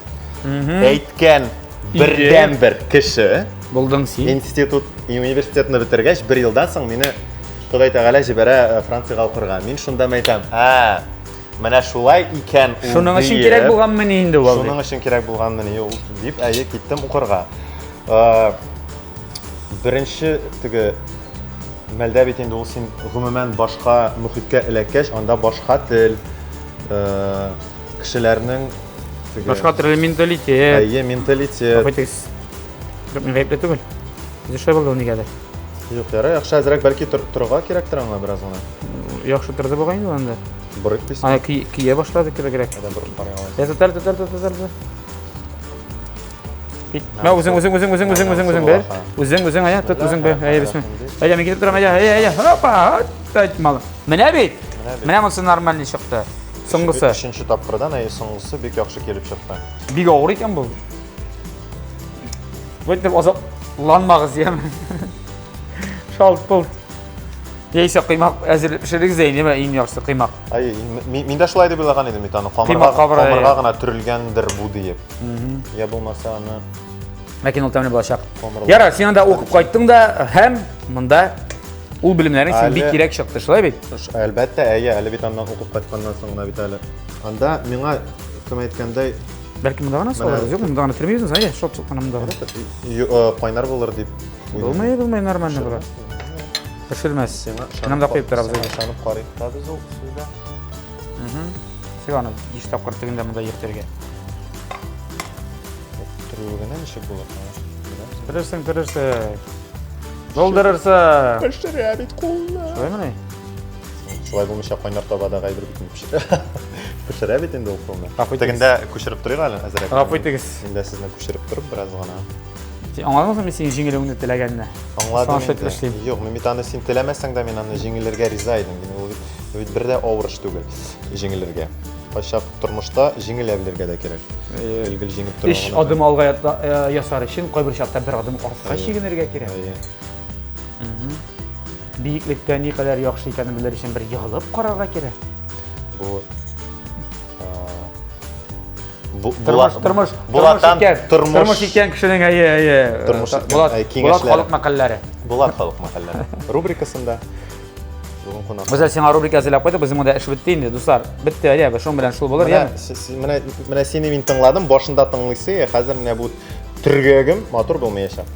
әйткән бердәнбер кеше булдың син. Институт, университетны бетергәч, бер елдан соң мине Ходай Тәгалә җибәрә Франциягә укырга. Мин шунда әйтәм, ә, Менә шулай икән ул. Шуның өчен кирәк булганмыни инде ул? Шуның өчен кирәк булганмыни ул дип, әйе, киттем укырга. Беренче теге мәлдә бит инде ул син гомумән башка мөхиткә эләккәч, анда башка тел, кешеләрнең теге башка төрле менталитет. Әйе, менталитет. Гафу итегез. Юк, мин гаепле түгел. Үзе шулай булды ул нигәдер. Юк, ярай, яхшы әзрәк бәлки торырга кирәктер аңа бераз гына. Яхшы торды бугай инде анда. Борык дисең. Ана көя башлады кебегрәк. Әдә борып карый аласың. Я тотар, тотар, тотар, тотар. Кит. Мә үзең, үзең, үзең, үзең, үзең, үзең, үзең бер. Үзең, үзең, әйә, тот, үзең бер. Әйә, бисмилла. Әйдә, мин китеп торам, әйдә, әйдә, әйдә. Хопа, әйт, малы. Менә бит. Менә монысы нормальный чыкты. Соңгысы. Өченче тапкырдан, әйе, соңгысы бик яхшы килеп чыкты. Бик авыр икән бу. Бу итеп азапланмагыз, яме. Шалт-пулт. Яисә коймак әзер пешерегез дә инде, иң яхшысы коймак. Әйе, мин дә шулай дип уйлаган идем бит аны. Камырга, камырга гына төрелгәндер бу диеп. Я булмаса аны Ләкин ул тәмле булачак. Ярар, син анда укып кайттың да һәм монда ул белемнәрең син бик кирәк чыкты, шулай бит? Әлбәттә, әйе, әле бит аннан укып кайтканнан соң гына бит әле. Анда миңа кем әйткәндәй, Бәлки монда гына салабыз, юк, монда гына төрмибез, әйе, шот кына монда. Кайнар булыр дип. Булмый, булмый, нормально була. Пешермәс. Сиңа Менә монда куеп торабыз. Сиңа ышанып карыйк та без ул сүздә. Сиңа аны биш тапкыр тегендә монда йөртергә. Төрүе генә ничек булыр? Төрерсең, төрерсең. Булдырырсың. Пешерә бит кулны. Шулаймыни? Шулай булмыйча кайнар табадагы әйбер бит пешерә. Пешерә бит инде ул кулны. Гафу итегез. Тегендә күчереп торыйк әле әзрәк. Гафу итегез. Мин дә сезне күчереп торып бераз гына. Син аңладыңмы мин синең җиңелүеңне теләгәнне? Аңладым Саңа инде. эшлим. Юк, мин бит аны син теләмәсәң дә мин аны җиңелергә риза идем. Мин ул бит, ул бит бер дә авыр эш түгел җиңелергә. Кайчак тормышта җиңелә белергә дә кирәк. Гел-гел җиңеп тору Өч гына. адым алга ясар өчен кайбер чакта бер адым артка чигенергә кирәк. Әйе. Биеклектә никадәр яхшы икәнен белер өчен бер егылып карарга кирәк. Бу Тормыш, тормыш, Булатан тормыш тормыш икән кешенең әйе, әйе. Тормыш икән, Булат, әй, Булат киңәшләре. халык мәкальләре. Булат халык мәкальләре рубрикасында бүген кунак. Без сиңа рубрика әзерләп куйдык, безнең монда эш бетте инде, дуслар. Бетте, әйе, шуның белән шул булыр, Менә, яме. менә, менә сине мин тыңладым, башында тыңлыйсы, хәзер менә бу төргәгем матур булмаячак.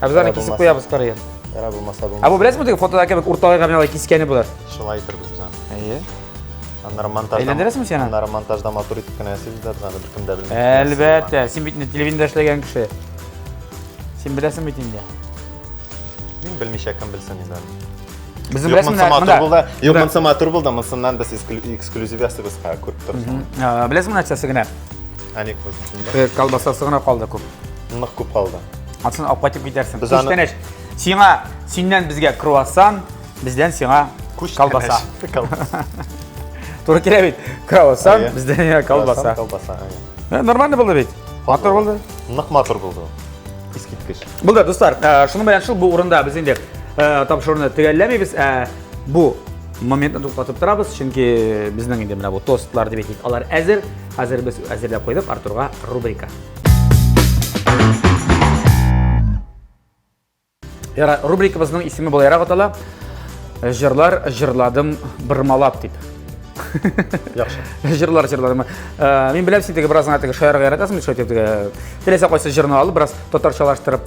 Ә без аны кисеп куябыз кырыен. Яра булмаса булмаса. Ә бу беләсеңме теге фотодагы кебек урталайга менә алай кискәне булыр. Шулай итәрбез без аны. Әйе. Аннары монтажда. Әйләндерәсеңме син аны? Аннары монтажда матур итеп кенә ясыйбыз да без аны беркем дә белми. Әлбәттә, син бит инде телевидениедә эшләгән кеше. Син беләсең бит инде. Мин белмичә кем белсен инде аны. Безнең Юк, беләсеңме монысы матур монда? булды. Юк, монысы матур булды. Монысыннан без эксклюзив ясыйбыз, ха, күреп торсың. Беләсеңме нәрсәсе генә? Әни күрсен. Колбасасы гына калды күп. Нык күп калды. Анысын алып кайтып китәрсең. Без аны- Күчтәнәч. Сиңа, синнән безгә круассан, бездән сиңа колбаса. Колбаса. Туры килә бит. Круассан, Әйе. бездән сиңа колбаса. Колбаса, әйе. Нормально булды бит. Матур булды. Нык матур булды. Искиткеч. Булды, дуслар. Шуның белән шул бу урында без инде тапшыруны төгәлләмибез. Бу моментны туктатып торабыз, чөнки безнең инде менә бу тостлар дип әйтик, алар әзер. Хәзер без әзерләп куйдык Артурга рубрика. Яра, рубрикабызның исеме болайрак атала. Җырлар җырладым бормалап дип. Яхшы. Җырлар җырладым. Мин беләм, син теге бераз гына теге шаярга яратасың бит, шулай итеп теге теләсә кайсы җырны алып, бераз татарчалаштырып,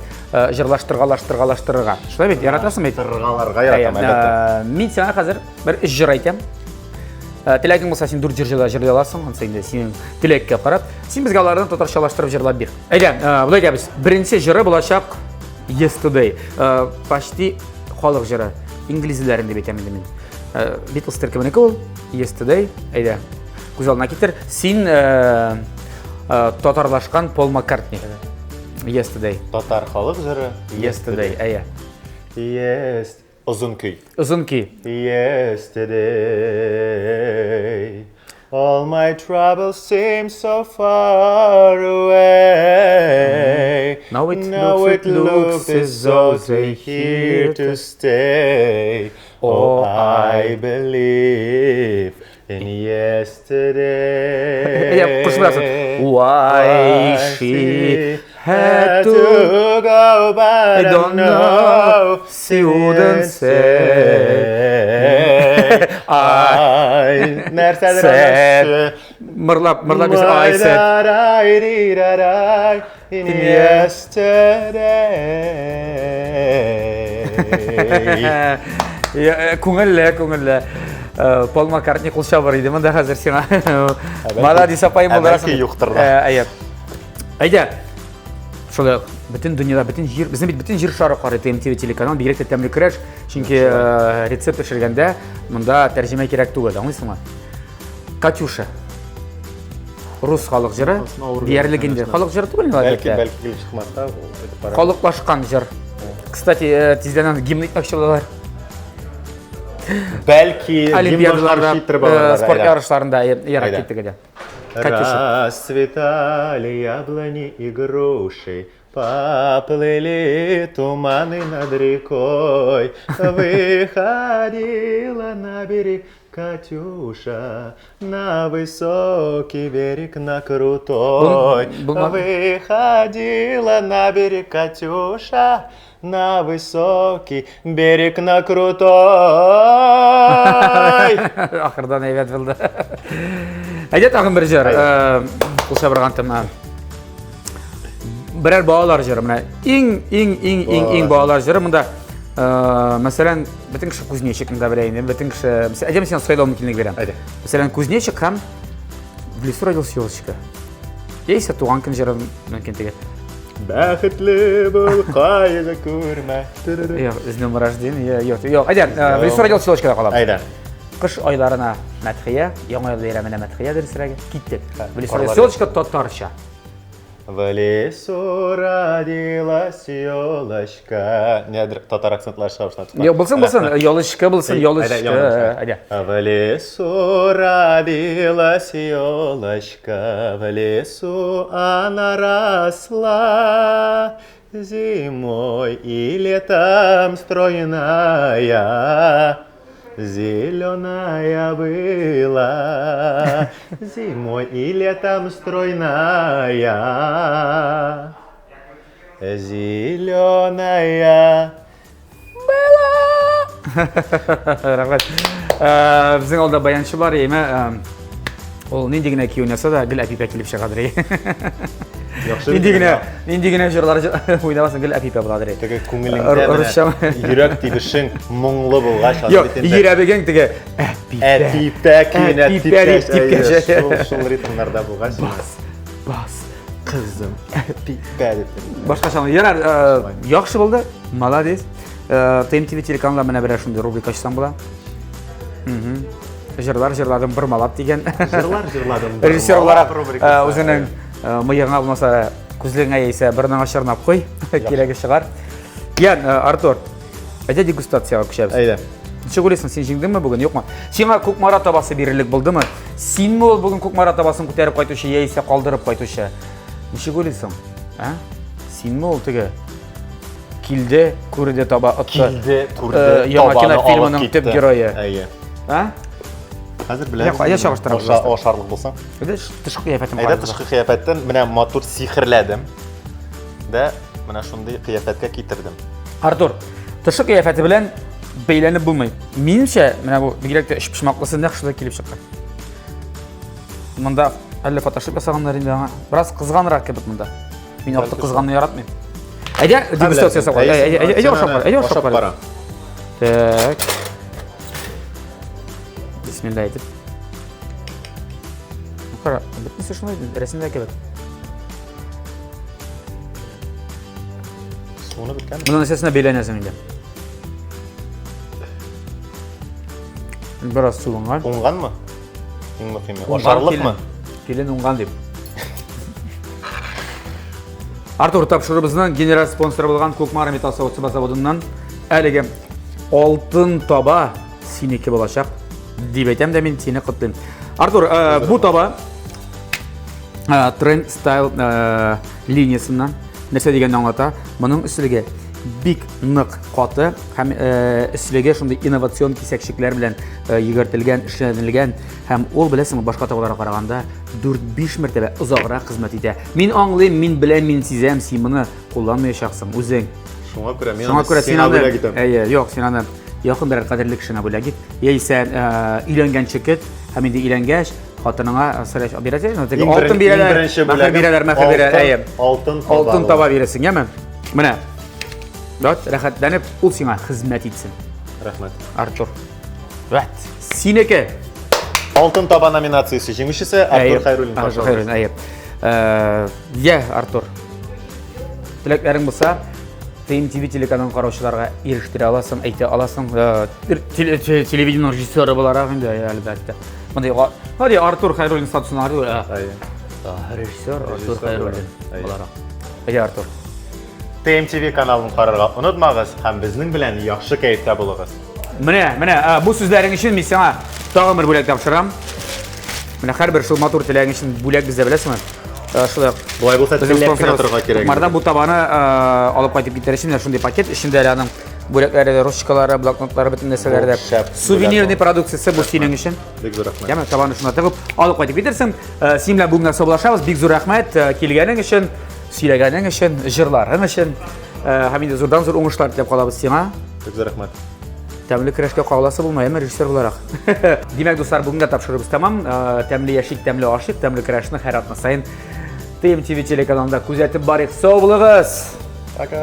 җырлаштыргалаштыргалаштырырга. Шулай бит, яратасың бит? Тыргаларга яратам, әлбәттә. Мин сиңа хәзер бер өч җыр әйтәм. Теләгең булса, син дүрт җыр җырлый аласың, анысы инде синең теләккә карап. Син безгә аларны татарчалаштырып җырлап бир. Әйдә, болай итәбез. Беренче җыры булачак Yesterday. Почти халык җыры. Инглизләрен дип әйтәм инде мин. Beatles төркеменеке ул. Yesterday. Әйдә. Күз алдына китер. Син татарлашкан Пол Маккартни. Yesterday. Татар халык җыры. Yesterday. Әйе. Yes. Озын көй. Озын көй. Yesterday, all my troubles seem so far away. Now it Now looks, it looks as though they're here to stay. Oh, I believe in yesterday. Әйдә, кушып аласың. Why she had to go, but I don't know. She wouldn't say. Ай, нәрсәдер Сәт. Мырлап, мырлап бис ай сәт. Yesterday. Күңелле, күңелле. Пол Маккартни кул чабыр иде монда хәзер сиңа. Молодец, апаем булдырасың. Бәлки юктыр да. Әйе. Әйдә. Шулай ук бөтен дөньяда, бөтен җир, безнең бит бөтен җир шары карый ТМТВ телеканал, бигрәк тә тәмле көрәш, чөнки рецепт пешергәндә монда тәрҗемә кирәк түгел, аңлыйсыңмы? Катюша. Рус халык җыры, диярлек инде. Халык җыры түгел инде, Бәлки, бәлки килеп чыкмаска, әйтеп карарбыз. Халыклашкан җыр. Кстати, тиздән аны гимн итмәкче булалар. Бәлки, Олимпиадаларда, спорт ярышларында ярап киттек иде. Катюша. Расцветали яблони и груши, поплыли туманы над рекой. Выходила на берег Катюша, на высокий берег, на крутой. Выходила на берег Катюша, на высокий берег, на крутой. Ахырдан әйбәт булды. Әйдә тагын бер җыр. Кул чабырган тема. Берәр балалар җыры менә. Иң, иң, иң, иң, иң балалар җыры монда. Мәсәлән, бөтен кеше кузнечикны да белә инде. Бөтен кеше, әйдә мин сиңа сайлау мөмкинлеге бирәм. Әйдә. Мәсәлән, кузнечик һәм В лесу родилась елочка. Яисә туган көн җыры мөмкин теге. Бәхетле бул, кайгы күрмә. Юк, с днем рождения. Юк, юк. Әйдә, в лесу родилась елочкада калабыз. Әйдә. Кыш айларына мәдхия, яңа ел бәйрәменә мәдхия дөресрәге. Киттек. В лесу родилась елочка татарча. В лесу родилась елочка. Нәдер татар акцентлары чыга башлады. Юк, булсын, булсын, елочка булсын, елочка. Әйдә. В лесу родилась елочка, в лесу она росла, зимой и летом стройная, зеленая была, зимой и летом стройная, зеленая. Рәхмәт. Безнең алда баянчы бар, яме ул нинди генә көй уйнаса да, гел Әпипә килеп чыгадыр. Яхшы. Нинди генә, нинди генә җырлар уйнамасын, гел Әпипә буладыр. Теге күңелеңдә менә йөрәк тибешең моңлы булгач, аны бит инде. Йөрәгең теге Әпипә. Әпипә көенә типкәч, шул шул ритмнарда булгач. Бас, бас, кызым, Әпипә дип. Башкача ярар, яхшы булды. Молодец. ТМТВ телеканалында менә берәр шундый рубрика ачсаң була. Җырлар җырладым бормалап дигән. Җырлар җырладым. Режиссер буларак үзенең мыегыңа булмаса күзлегеңә яисә борыныңа чорнап куй. Кирәге чыгар. Ян, Артур, әйдә дегустациягә күчәбез. Әйдә. Ничек уйлыйсың, син җиңдеңме бүген, юкмы? Сиңа Кукмара табасы бирерлек булдымы? Синме ул бүген Кукмара табасын күтәреп кайтучы яисә калдырып кайтучы? Ничек уйлыйсың? Ә? Синме ул теге? Килде, күрде, таба отты. Килде, күрде, яңа кинофильмының төп герое. Әйе. А? Хәзер беләбез. Әйдә чагыштырабыз. Ашарлык булса. Әйдә тышкы кыяфәтен Әйдә тышкы кыяфәттән менә матур сихерләдем. Дә менә шундый кыяфәткә китердем. Артур, тышкы кыяфәте белән бәйләнеп булмый. Минемчә, менә бу бигрәк тә өчпочмаклысы нәкъ шулай килеп чыккан. Монда әллә фотошоп ясаганнар инде аңа. Бераз кызганрак кебек монда. Мин артык кызганны яратмыйм. Әйдә, дегустация ясап кара. Әйдә, әйдә, ашап кара. Әйдә, ашап кара. Так. Бисмилла әйтеп. Кара, бөтенесе шулай рәсемдә кебек. Суны беткән. Моның нәрсәсенә бәйләнәсең инде? Бераз суынган. Уңганмы? Иң мөһиме. Ашарлыкмы? Килен уңган дип. Артур, тапшыруыбызның генераль спонсоры булган Кукмара металл савыт-саба заводыннан әлеге алтын таба синеке булачак дип әйтәм дә мин сине котлыйм. Артур, бу таба тренд стайл линиясеннән нәрсә дигәнне аңлата. Моның өслеге бик нык каты һәм өслеге шундый инновацион кисәкчекләр белән йөгертелгән, эшләнелгән һәм ул, беләсеңме, башка табаларга караганда 4-5 мәртәбә озаграк хезмәт итә. Мин аңлыйм, мин беләм, мин сизәм, син моны кулланмаячаксың үзең. Шуңа күрә мин Шуңа күрә син сиңа аны бүләк итәм. Әйе, юк, син аны Якын берәр кадерле кешеңә бүләк ит. Яисә өйләнгәнче көт һәм инде өйләнгәч, хатыныңа сырәч бирәсең, теге алтын бирәләр, мәхер бирәләр, мәхер бирәләр, әйе. Алтын таба. Алтын таба бирәсең, яме? Менә. Вот, рәхәтләнеп, ул сиңа хезмәт итсен. Рәхмәт. Артур. Вәт, синеке. Алтын таба номинациясе җиңүчесе Артур Хайруллин. Артур Хайруллин, әйе. Я, Артур. Теләкләрең булса, ТМТВ телеканалын караучыларга ирештерә аласың, әйтә аласың. Телевидение режиссеры буларак инде, әлбәттә. Мондый, гади Артур Хайруллин статусына Әйе. Режиссер Артур Хайруллин буларак. Әйе, Артур. ТМТВ каналын карарга онытмагыз һәм безнең белән яхшы кәефтә булыгыз. Менә, менә, бу сүзләрең өчен мин сиңа тагын бер бүләк тапшырам. Менә һәрбер шул матур теләгең өчен бүләк бездә беләсеңме? Шулай ук. Болай булса теләп кенә торырга кирәк. Мардан бу табаны алып кайтып китәр өчен менә шундый пакет, эчендә әле аның бүләкләре, ручкалары, блокнотлары, бөтен нәрсәләре дә. Сувенирный продукциясе бу синең өчен. Бик зур рәхмәт. Яме табаны шунда тыгып алып кайтып китерсең. Син белән бүгенге саубуллашабыз. Бик зур рәхмәт килгәнең өчен, сөйләгәнең өчен, җырларың өчен. Һәм инде зурдан зур уңышлар теләп калабыз сиңа. Бик зур рәхмәт. Тәмле көрәшкә кагыласы булмай, әмма режиссер буларак. Димәк, дуслар, бүгенгә тапшыруыбыз тәмам. Тәмле яшик, тәмле ашыйк, тәмле көрәшне һәр атна саен ТМТВ телеканалында күзәтеп барыйк. Сау булыгыз! Пока!